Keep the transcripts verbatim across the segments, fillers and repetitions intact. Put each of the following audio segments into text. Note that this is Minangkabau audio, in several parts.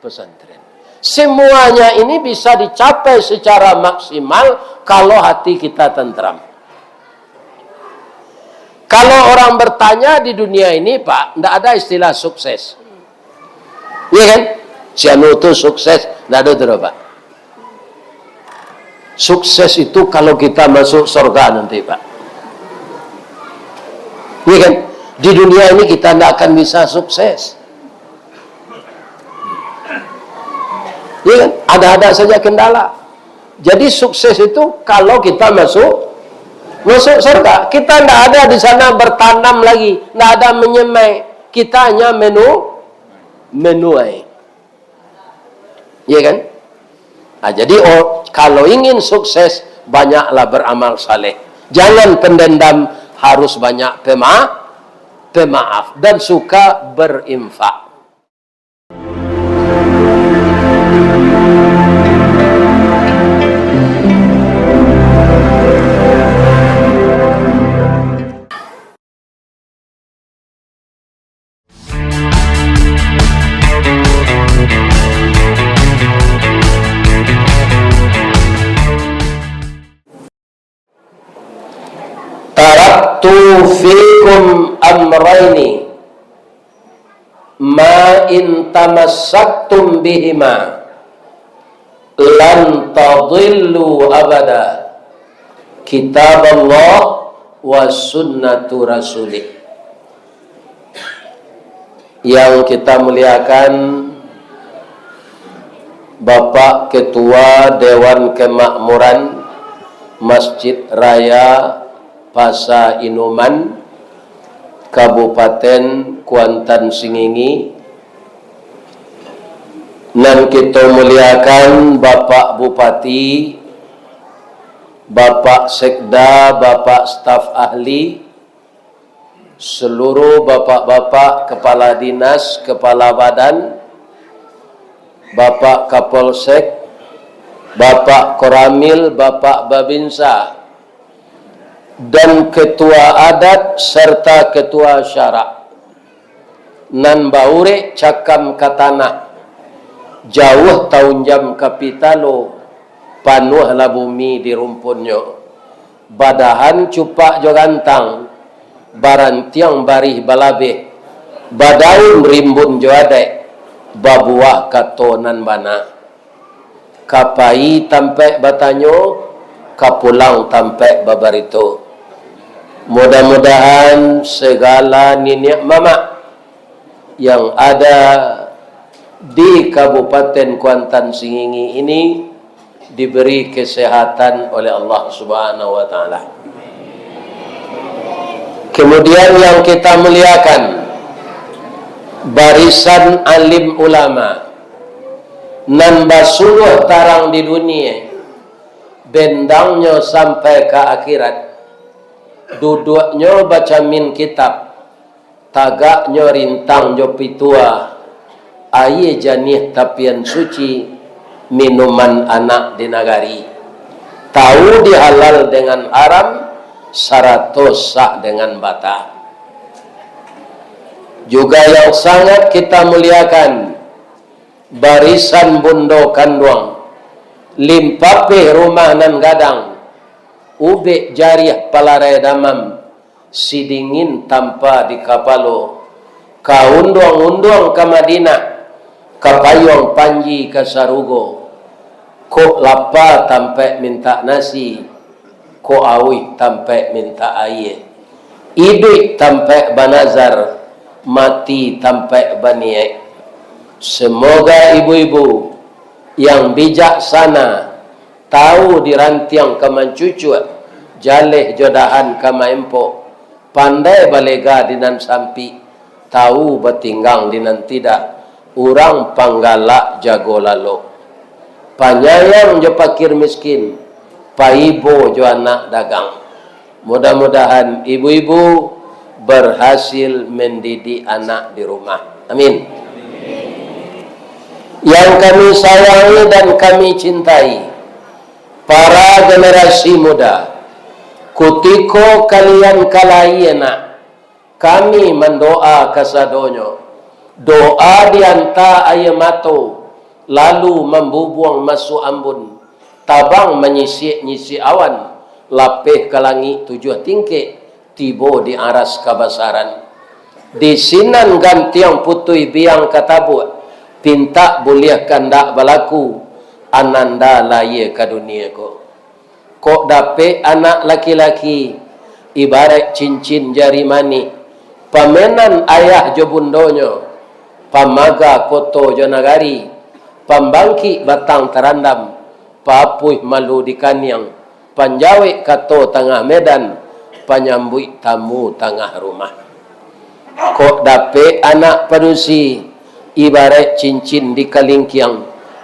Pesantren. Semuanya ini bisa dicapai secara maksimal kalau hati kita tentram. Kalau orang bertanya di dunia ini, Pak, ndak ada istilah sukses. Iya kan? Si anu tu sukses, ndak ada tu, Pak. Sukses itu kalau kita masuk surga nanti, Pak. Iya kan? Di dunia ini kita ndak akan bisa sukses. Iya kan? Ada-ada saja kendala. Jadi sukses itu kalau kita masuk, masuk surga. Kita ndak ada di sana bertanam lagi, ndak ada menyemai. Kita hanya menu-, menuai. Iya kan? Nah, jadi, oh, kalau ingin sukses, banyaklah beramal saleh. Jangan pendendam, harus banyak pema-, pemaaf dan suka berinfak. Taraktu fikum amraini, ma in tamassaktum bihima, lan tadillu abada, kitab Allah wa sunnatu rasulih. Yang kita muliakan, Bapak Ketua Dewan Kemakmuran Masjid Raya Pasa Inuman, Kabupaten Kuantan Singingi, nan kito muliakan Bapak Bupati, Bapak Sekda, Bapak staf ahli, seluruh bapak-bapak kepala dinas, kepala badan, Bapak Kapolsek, Bapak Koramil, Bapak Babinsa, dan ketua adat serta ketua syarak, nan baurek cakam ka tanah, jauah taunjam ka pitalo, panuahlah bumi di rumpunnyo. Badahan cupak jo gantang, barantiang barih balabeh, badaun rimbun jo adaik, babuah kato nan bana. Ka pai tampaik batanyo, ka pulang tampaik babarito. Mudah-mudahan segala niniak mamak yang ada di Kabupaten Kuantan Singingi ini diberi kesehatan oleh Allah Subhanahu wa Ta'ala. Kemudian yang kita muliakan, barisan alim ulama nan basuluah tarang di dunia, bendangnyo sampai ka akhirat, duduaknyo bacamin kitab, tagaknyo rintang jo pitua, aia janiah tapian suci, minuman anak di nagari. Tahu di halal dengan haram, sarato sah dengan bata. Juga yang sangat kita muliakan, barisan bundo kanduang, limpapeh rumah nan gadang, ubek jariah palarai damam, sidingin tampa di kapalo, ka unduang-unduang ka Madinah, ka payuang panji ka sarugo, kok lapa tampaik mintak nasi, kok auih tampaik mintak aia, iduik tampaik banazar, mati tampaik baniaik. Semoga ibu-ibu yang bijaksana, tahu di rantiang ka mancucuak, jaleh jo dahan ka maempok, pandai balega di nan sampik, tahu batinggang di nan tidak, urang panggalak jago lalok, panyayang jo pakir miskin, paibo jo anak dagang. Mudah-mudahan ibu-ibu berhasil mendidik anak di rumah. Amin. Yang kami sayangi dan kami cintai, para generasi muda, kutiko kalian ka lahia nak, kami mandoa kasadonyo. Doa di anta aia mato, Lalu mambubuang masuak ambun, tabang manyisiak-nyisiak awan, lapeh ka langik tujuah tingkek, tibo di aras kabasaran. Di sinan gantiang putuih biang ka tabuak, pintak buliah kandak balaku, ananda lahia ka dunia ko. Kok dapek anak laki-laki, ibaraik cincin jari manih, pamenan ayah jo bundonyo, pamaga koto jo nagari, pambangkik batang tarandam, paapuih malu di kaniang, panjawek kato tangah medan, panyambuik tamu tangah rumah. Kok dapek anak padusi, ibaraik cincin di kalingkiang,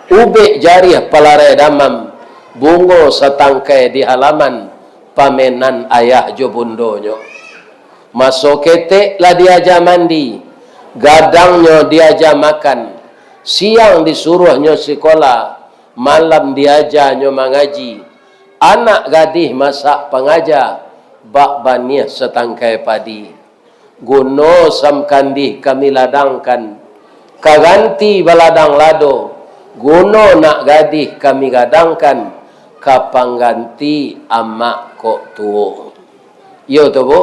ubek jariah palarai damam, bungo satangkai di halaman, pamenan ayah jo bundonyo. Maso ketek lah diaja mandi, gadangnyo diaja makan, siang disuruahnyo sikola, malam diajanyo mangaji, anak gadih masak pangaja, bak baniah satangkai padi. Guno samkandih kami ladangkan, ka ganti baladang lado, guno nak gadih kami gadangkan, ka pangganti amak kok tuo. Iyo tu, Bu?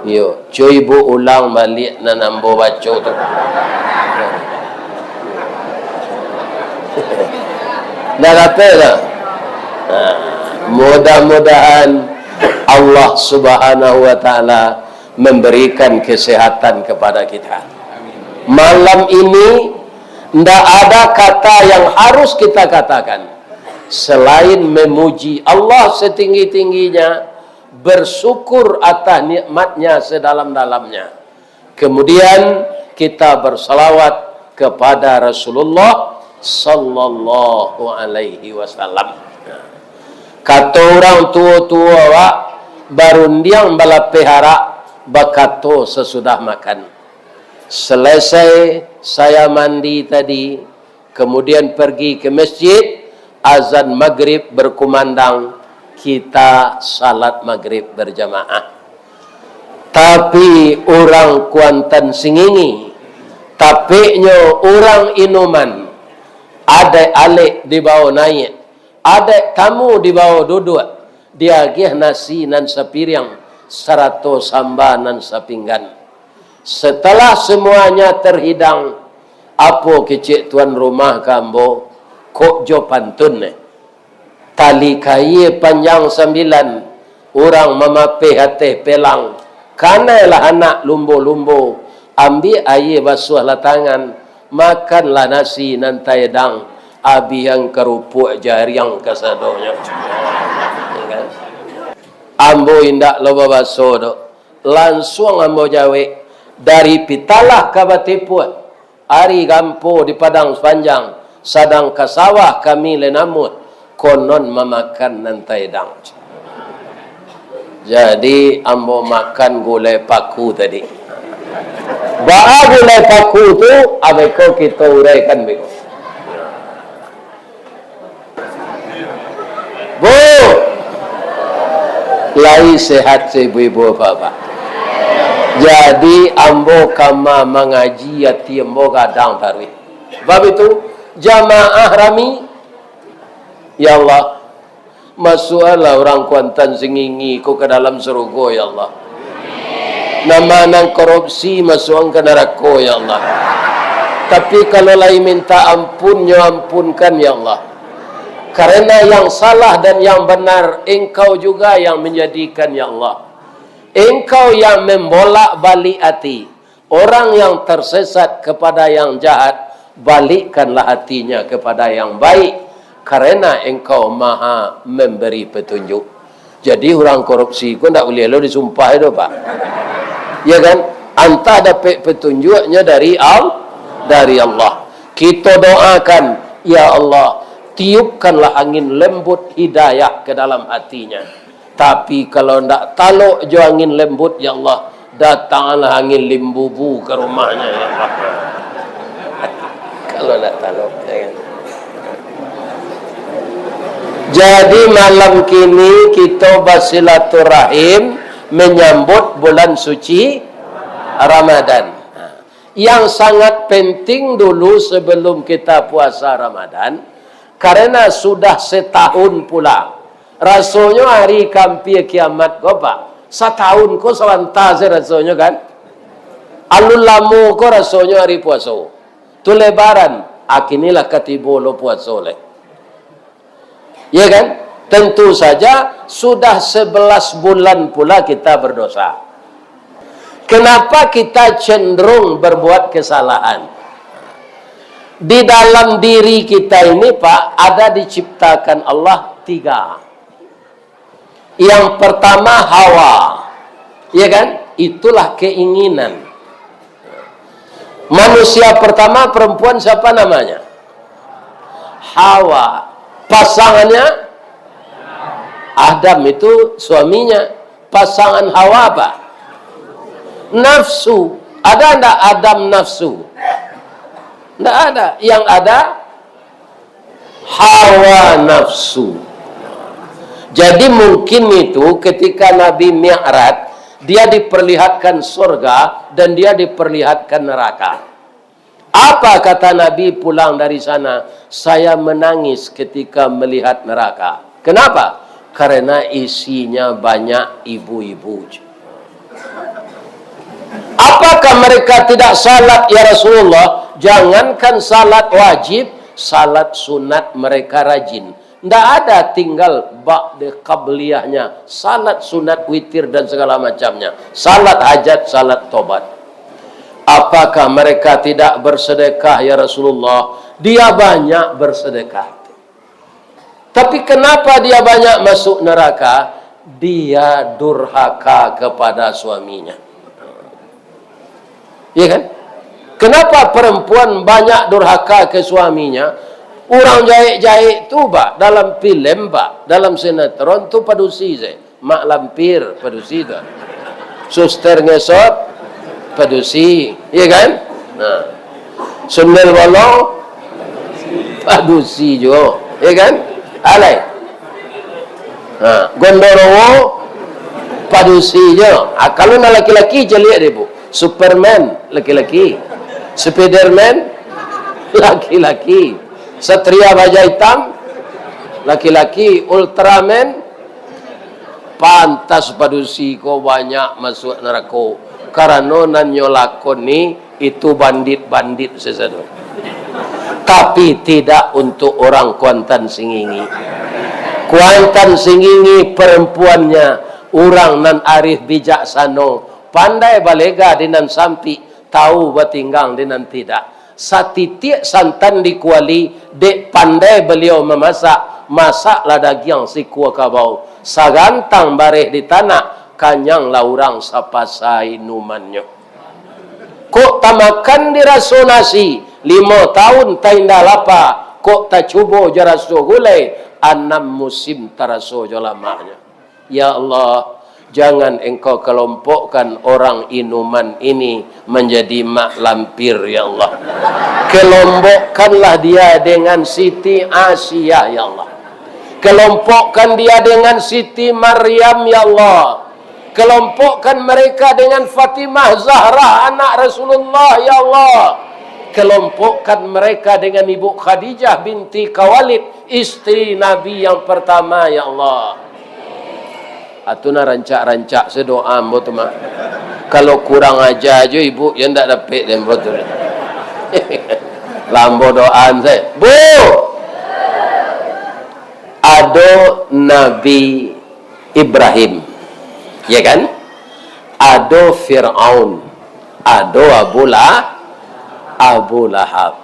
Iyo. Cuy, Bu, ulang baliak nan ambo baco tu. Ndak dapek lah. Nah, mudah-mudahan Allah Subhanahu wa Ta'ala memberikan kesehatan kepada kita. Malam ini, ndak ada kata yang harus kita katakan selain memuji Allah setinggi-tingginya, bersyukur atas nikmatnya sedalam-dalamnya. Kemudian, kita bersalawat kepada Rasulullah sallallahu alaihi wasallam. Kato urang tuo-tuo awak, barundiang balapeh arak, bakato sasudah makan. Selesai saya mandi tadi, kemudian pergi ke masjid, azan magrib berkumandang, kita salat magrib berjamaah. Tapi urang Kuantan Singingi, tapeknyo urang Inuman, adaik alek dibawo naiak, adaik tamu dibawo duduak, diagiah nasi nan sapiriang, sarato samba nan sapinggan. Setelah semuanya terhidang, apo kecek tuan rumah ka ambo, kok jo pantun, eh? Tali kaia panjang sambilan, urang mamapeh ateh pelang, kanailah anak lumbo-lumbo, ambiak aia basuahlah tangan, makanlah nasi nan taedang, abihan karupuak jariang kasadonyo. Ya kan? Ambo indak lo babaso doh, lansuang ambo jawek, dari Pitalah ka Batipuah, ari gampo di Padang Panjang, sadang ka sawah kami lai namuah, konon mamakan nan taedang. Jadi, ambo makan gulai paku tadi. Baa gulai paku tu, abeko kito uraikan beko. Bu, lai sehat se ibu-ibu bapak-bapak. Jadi, ambo kama mangaji, ati ambo gadang taruih. Sebab itu, jamaah rami, ya Allah, masuakkanlah urang Kuantan Singingi ko ka dalam sarugo, ya Allah. Nan korupsi masuakkan ka narako, ya Allah. Tapi kalau lai minta ampun, nyo ampunkan, ya Allah. Karena yang salah dan yang benar, Engkau juga yang menjadikan, ya Allah. Engkau yang membolak-balik hati. Orang yang tersesat kepada yang jahat, balikkanlah hatinya kepada yang baik, karena Engkau Maha Memberi Petunjuk. Jadi, urang korupsi ko ndak buliah lo disumpah itu, Pak. Ya kan? Antah dapek petunjuknya dari Al-, dari Allah. Kito doakan, "Ya Allah, tiupkanlah angin lembut hidayah ke dalam hatinya." Tapi kalau ndak talok jo angin lembut, ya Allah, datanglah angin limbubu ka rumahnyo, ya Allah. Kalau ndak talok, ya kan? Jadi, malam kini kito basilaturahim menyambut bulan suci Ramadan. Yang sangat penting dulu sebelum kita puasa Ramadan, karena sudah setahun pulang. Rasonyo hari kampia kiamat ko, Pak. Satahun ko sabanta se rasonyo, kan? Alun lamo ko rasonyo hari puaso. Tu Lebaran, ah, kini lah ka tibo lo puaso lai. Ya kan? Tentu saja, sudah sebelas bulan pula kita berdosa. Kenapa kita cenderung berbuat kesalahan? Di dalam diri kita ini, Pak, ada diciptakan Allah tiga. Yang pertama, hawa. Ya kan? Itulah keinginan. Manusia pertama, perempuan, siapa namanya? Hawa. Pasangannya Adam, itu suaminya. Pasangan Hawa apa? Nafsu. Ada ndak Adam nafsu? Ndak ada. Yang ada hawa nafsu. Jadi mungkin itu ketika Nabi Mi'raj, dia diperlihatkan surga dan dia diperlihatkan neraka. Apa kata Nabi pulang dari sana? "Saya menangis ketika melihat neraka." Kenapa? Karena isinya banyak ibu-ibu. Apakah mereka tidak salat, ya Rasulullah? Jangankan salat wajib, salat sunat mereka rajin. Ndak ada tinggal ba'da qabliyahnya, salat sunat witir dan segala macamnya, salat hajat, salat tobat. Apakah mereka tidak bersedekah, ya Rasulullah? Dia banyak bersedekah. Tapi kenapa dia banyak masuk neraka? Dia durhaka kepada suaminya. Iya kan? Kenapa perempuan banyak durhaka ke suaminya? Urang jahek-jahek tu, Pak, dalam filem, Pak, dalam sinetron tu padusi se. Mak lampir, padusi tu. Suster ngesot, padusi. Iya kan? Nah. Sundel bolong, padusi juo. Iya kan? Alai. Ha, gondorowo, padusi juo. Ah, kalau nan laki-laki, caliak deh, Bu. Superman, laki-laki. Spiderman, laki-laki. Satria Baja Hitam, laki-laki. Ultraman, pantas padusi ko banyak masuak narako. Karano nan nyo lakoni itu bandit-bandit sasado. Tapi tidak untuk orang Kuantan Singingi. Kuantan Singingi perempuannya urang nan arif bijaksano, pandai balega di nan sampik, tahu batinggang di nan tidak. Satitiak santan di kuali, dek pandai baliau mamasak, masaklah dagiang sikua kabau. Sagantang bareh di tanak, kanyanglah urang sapasa inumannyo. Kok tamakan di raso nasi, limo taun tainda lapa, kok tacubo jo raso gulai, anam musim taraso jo lamaknyo. Ya Allah, jangan Engkau kelompokkan orang inuman ini menjadi mak lampir, ya Allah. Kelompokkanlah dia dengan Siti Asiah, ya Allah. Kelompokkan dia dengan Siti Maryam, ya Allah. Kelompokkan mereka dengan Fatimah Zahra, anak Rasulullah, ya Allah. Kelompokkan mereka dengan Ibu Khadijah binti Khuwailid, istri Nabi yang pertama, ya Allah. Atu nah rancak-rancak se doa ambo tu mah. Kalau kurang aja jo ibu, yo ndak dapek deh ambo tu. Lah ambo doaan se. Bu! Ado Nabi Ibrahim. Ya kan? Ado Fir'aun. Ado Abu Lah-, Abu Lahab.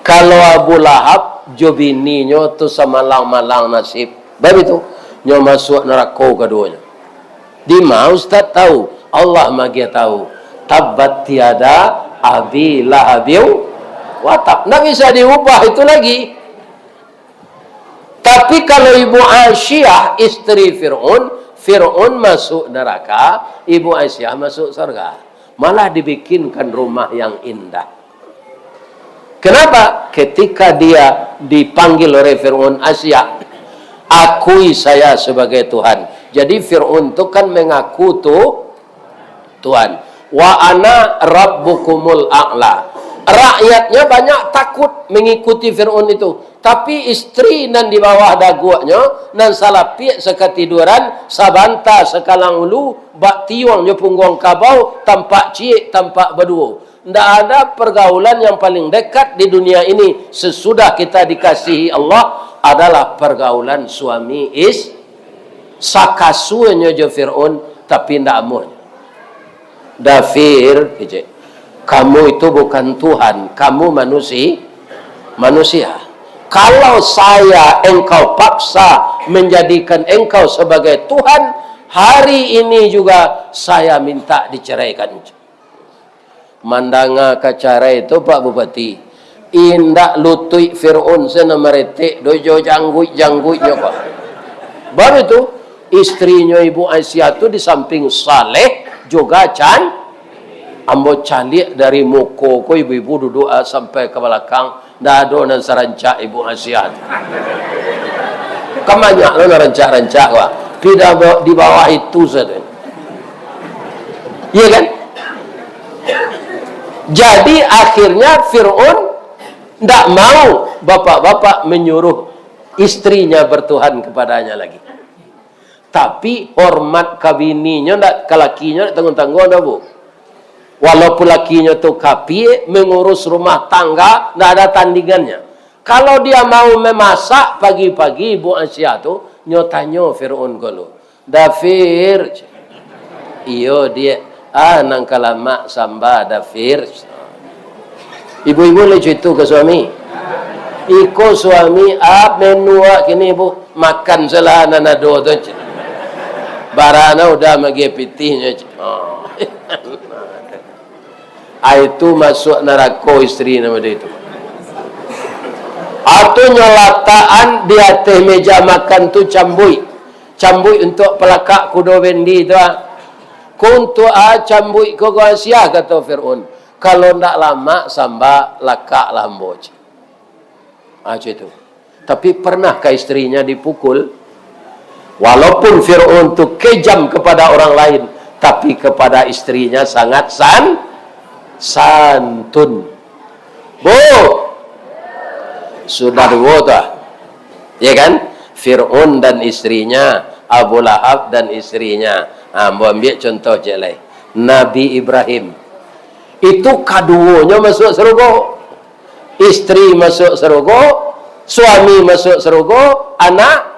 Kalau Abu Lahab, jo bininyo tu samalang-malang nasib. Baitu, nyo masuak narako kaduonyo. Dima Ustaz tahu? Allah magiah tahu. Tabbat yada Abi Lahabin wa tab. Ndak bisa diubah itu lagi. Tapi kalau Ibu Asiah, istri Fir'aun, Fir'aun masuk neraka, Ibu Asiah masuk surga. Malah dibikinkan rumah yang indah. Kenapa? Ketika dia dipanggil oleh Fir'aun, "Asiah, akui saya sebagai Tuhan." Jadi Fir'aun tu kan mengaku tu Tuhan. "Wa ana rabbukumul a'la." Rakyatnya banyak takut mengikuti Fir'aun itu. Tapi istri nan di bawah daguaknyo, nan salapiak sakatiduran, sabanta sakalang ulu, bak tiuang jo pungguang kabau, tampak ciek, tampak baduo. Ndak ada pergaulan yang paling dekat di dunia ini sesudah kita dikasihi Allah adalah pergaulan suami is-, sakasuanyo jo Fir'aun, tapi ndak amuahnyo. "Dafir, kecek, kamu itu bukan Tuhan, kamu manusi-, manusia. Kalau saya engkau paksa menjadikan engkau sebagai Tuhan, hari ini juga saya minta diceraikan." Mandanga ka carai tu, Pak Bupati, indak lutuik Fir'aun se nan maretek do jo jangguik-jangguiknyo ko. Baru tu, istrinyo Ibu Aisyah tu di samping saleh, juga can-, ambo caliak dari muko ko ibu-ibu duduk, ah, sampai ka balakang, ndak ado nan sarancak Ibu Aisyah tu. Kan banyak lo nan rancak-rancak ko, ah. Tapi dah ba-, di bawah itu sajo. Iya kan? Jadi, akhirnya Fir'aun ndak mau bapak-bapak menyuruh istrinya bertuhan kepadanya lagi. Tapi, hormat ka bininyo ndak, ka lakinyo ndak tangguang-tangguang doh, Bu. Walaupun lakinyo tu kapia, mengurus rumah tangga, ndak ada tandingannya. Kalau dia mau memasak pagi-pagi, Ibu Aisyah tu, nyo tanyo Fir'aun ko lu, "Dafir." "Iyo, Diak." "Ah, nan ka lamak samba, Dafir." Ibu-ibu lai cuitu ka suami. "Iko suami, ah, menu awak kini, Bu." "Makan salah nan ado tu." Barana udah magiah pitihnyo. Oh. Ah, itu masuak narako istri namo itu. Atau nyo latakan di ateh meja makan tu cambuik. Cambuik untuak palakak kudo bendi tu, ah. "Ko untuak, ah, cambuik ko, Ibu Aisyah?" kato Fir'aun. "Kalau ndak lamak samba, lakaklah ambo," cek. Ah, cek itu. Tapi, pernahkah istrinya dipukul? Walaupun Fir'aun tu kejam kepada orang lain, tapi kepada istrinya sangat san-, santun. Bu, sudah duo tu, ah. Ya kan? Fir'aun dan istrinya, Abu Lahab dan istrinya. Ha, ambo ambiak contoh ciek lai. Nabi Ibrahim. Itu kaduonyo masuak sarugo. Istri masuak sarugo, suami masuak sarugo, anak.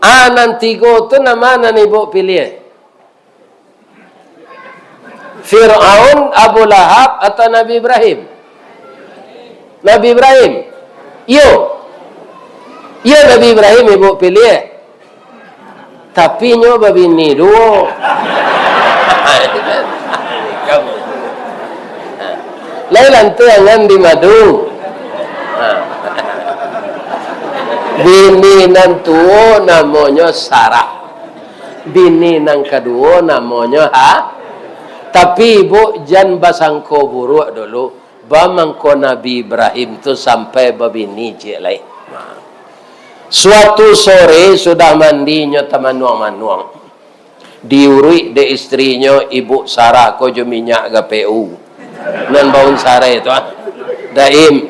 Ah, nan tigo tu nan ma nan ibu piliah? Fir'aun, Abu Lahab, atau Nabi Ibrahim? Nabi Ibrahim. Iyo. Iyo, Nabi Ibrahim ibu piliah. Tapi nyo babini duo. Lai lantiangan di madu. Bini nan tuo namonyo Sarah. Bini nan kaduo namonyo Ha-, tapi, Bu, jan basangko buruak dulu, ba mangko Nabi Ibrahim tu sampai babini ciek lai. Nah. Suatu sore, sudah mandi, nyo tamanuang-manuang. Diuruik dek istrinyo, Ibu Sarah ko jo minyak G P U. Nan baun sarai tu, ah. Daim,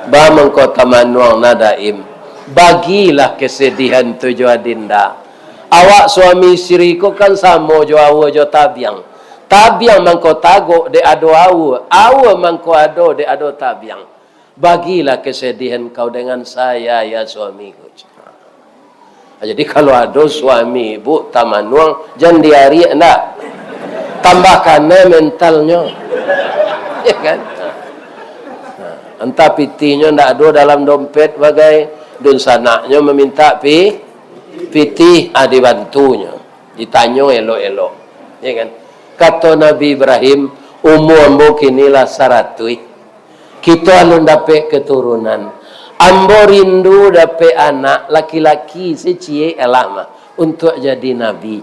ba mangko tamanuang nah, Daim. Bagilah kesedihan tu jo Adinda. Awak suami istri ko kan samo jo aua jo tabiang. Tabiang mangko tagok dek ado aua, aua mangko ado dek ado tabiang. Bagilah kesedihan kau dengan saya, ya suamiku. Jadi, kalau ado suami ibu tamanuang, jan diariak ndak. Tambah kanai mentalnyo. Ya kan? Nah, antah pitihnyo ndak ado dalam dompet bagai, dunsanaknyo mamintak pi-, pitih, ah, dibantunyo. Ditanyo elok-elok. Ya kan? Kato Nabi Ibrahim, "Umua ambo kini lah saratuih. Kito alun dapek keturunan. Ambo rindu dapek anak laki-laki seciek alah mah, untuak jadi nabi."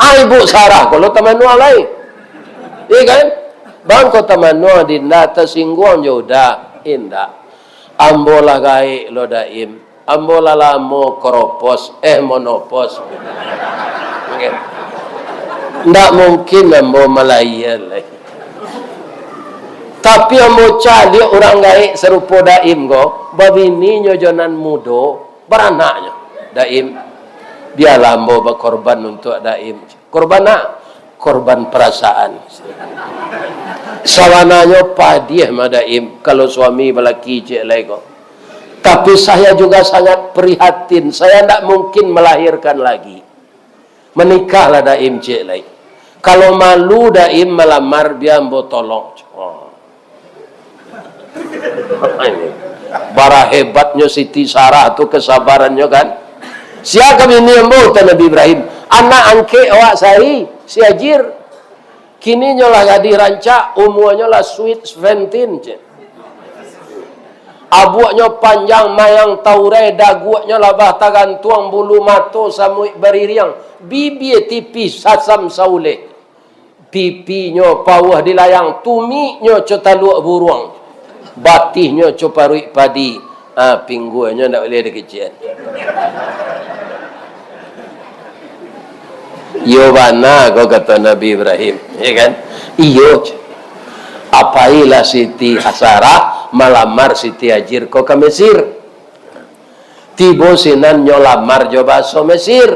Ah, Ibu Sarah ko lo tamanuang lai. Iya kan? Bang ko tamanuang, Dinda, tasingguang jo Uda. Indak. Ambo lah gaek lo, Daim. Ambo lah lamo koropos, eh, monopos. Oke. Ndak mungkin ambo malahia lai. Tapi ambo caliak urang gaek sarupo Daim ko, babininyo jo nan mudo, baranaknyo. Daim, bialah ambo bakorban untuak Daim. Korban nak? Korban parasaan. Sabananyo padiah mah Daim, kalau suami balaki ciek lai ko. Tapi saya juga sangat prihatin, saya ndak mungkin melahirkan lagi. Manikahlah Daim ciek lai. Kalau malu Daim malamar, bia ambo tolong. Oh. Ini. Bara hebatnyo Siti Sarah tu kesabarannyo kan. Sia ka bini ambo, kata Nabi Ibrahim. Anak angkek awak sahi, si Hajir. Kini nyo lah gadih rancak, umuanyo lah sweet seventeen, cek. Abuaknyo panjang mayang taurai, daguaknyo labah tagantuang, bulu mato samuik baririang, bibia tipih sasam sauleh. Pipinyo pauah dilayang, tumiknyo co taluak buruang, batihnyo co paruik padi, ah, pingguangnyo ndak buliah dikician. Iyo bana ko, kato Nabi Ibrahim, ya kan? Iyo. Apailah Siti Sarah malamar Siti Hajir ko ka Mesir. Tibo sinan nyo lamar jo bahaso Mesir.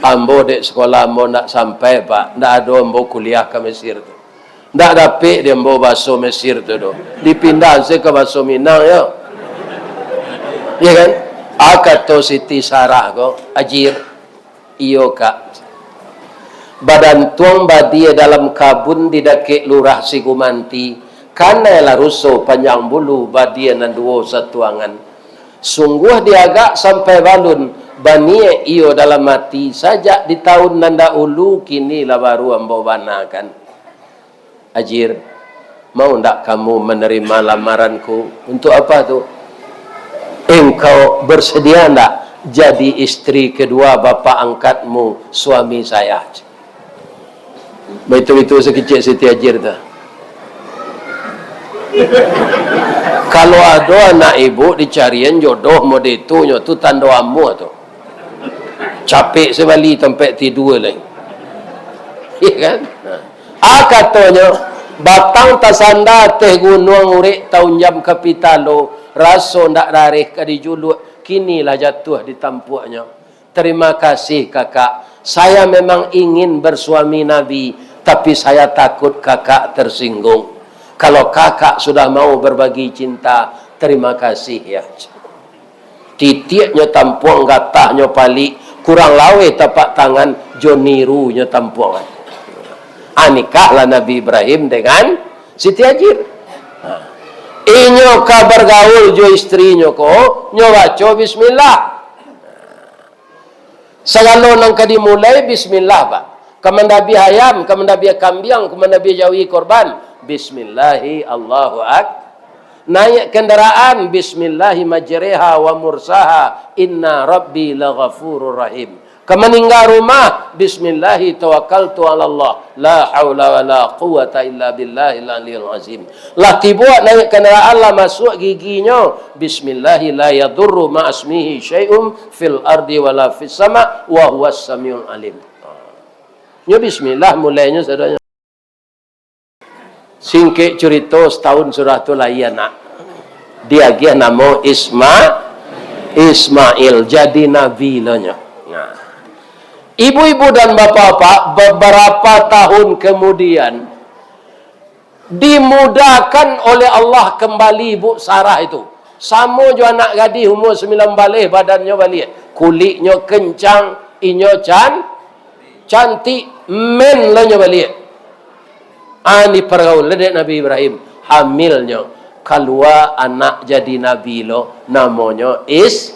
Ambo dek sekolah ambo ndak sampai, Pak. Ndak ado ambo kuliah ka Mesir tu. Ndak dapek di ambo bahaso Mesir tu doh. Dipindah se ka bahaso Minang, yo. Ya kan? Ah, kato Siti Sarah ko, Hajir. Iyo, Kak. Badantuang badia dalam kabun di dakek Lurah Sigumanti, kanai lah ruso panjang bulu badia nan duo satuangan. Sungguah diagak sampai balun, baniaik iyo dalam ati, sajak di taun nan dahulu, kini lah baru ambo banakan. Ajir, mau ndak kamu menerima lamaranku? Untuk apa tu? Engkau bersedia ndak jadi istri kedua bapak angkatmu, suami saya? Baitu-baitu sakicik Siti Ajir tu. Kalau ado anak ibu dicarian jodoh model tu, nyo tu tando amuah tu. Capek sabali tampek tidua lai. Iya kan? Nah. Ah, katonyo, batang tasanda ateh gunuang urek taunjam ka pitalo, raso ndak rareh ka dijuluak, kini lah jatuah di tampuaknyo. Terima kasih, Kakak. Saya memang ingin bersuami Nabi, tapi saya takut Kakak tersinggung. Kalau Kakak sudah mau berbagi cinta, terima kasih ya. Titiaknyo tampuang, gatahnyo palik, kurang laweh tapak tangan, jo nirunyo tampuangan. Ah, nikahlah Nabi Ibrahim dengan Siti Hajir. Nah. Inyo ka bergaul jo istrinyo ko, nyo baco bismillah. Sagalo nan ka dimulai, bismillah, Pak. Ka mandabiah ayam, ka mandabiah kambiang, ka mandabiah jawi korban, bismillahi, Allahu Ak-, naiak kandaraan, bismillahi majreha wa mursaha, inna rabbi laghafurur rahim. Ka maningga rumah, bismillahi tawakkaltu alallah, la haula wala quwwata illa billahil aliyil azim. Lah tibo naiak kandaraan, lah masuak giginyo, bismillahi la yadurru ma'asmihi syai'um fil ardi wala fis sama, wa huwas samiul alim. Nyo bismillah mulainyo sadonyo. Singkek curito, satahun sudah tu lahia anak. Diagiah namo Isma-, Ismail, jadi nabi lo nyo. Nah. Ibu-ibu dan bapak-bapak, beberapa tahun kemudian, dimudahkan oleh Allah kembali Ibu Sarah itu. Samo jo anak gadih umur sambilan baleh, badannyo baliak. Kuliknyo kencang, inyo can-, cantik, men lah nyo baliak. Ah, dipargaul dek Nabi Ibrahim, hamilnyo. Kalua anak jadi nabi lo, namonyo Is-,